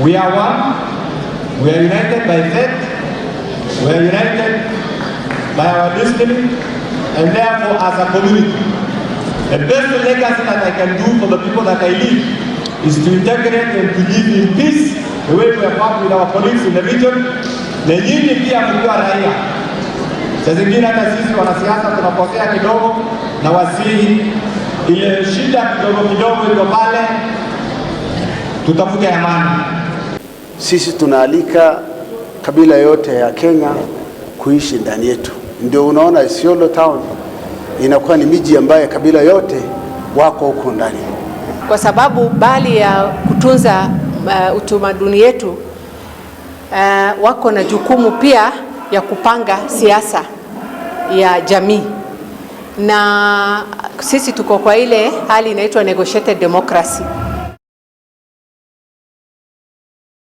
We are one, we are united by faith, we are united by our destiny, and therefore as a community, the best legacy that I can do for the people that I lead is to integrate and to live in peace the way we have worked with our colleagues in the region. Na nyinyi pia mkiwa raia, saa zingine hata sisi wanasiasa tunakosea kidogo, nawasihi ile shida kidogo kidogo iko pale, tutafute amani. Sisi tunaalika kabila yote ya Kenya kuishi ndani yetu. Ndio unaona Isiolo town inakuwa ni miji ambayo kabila yote wako huko ndani, kwa sababu bali ya kutunza utamaduni yetu, wako na jukumu pia ya kupanga siasa ya jamii, na sisi tuko kwa ile hali inaitwa negotiated democracy.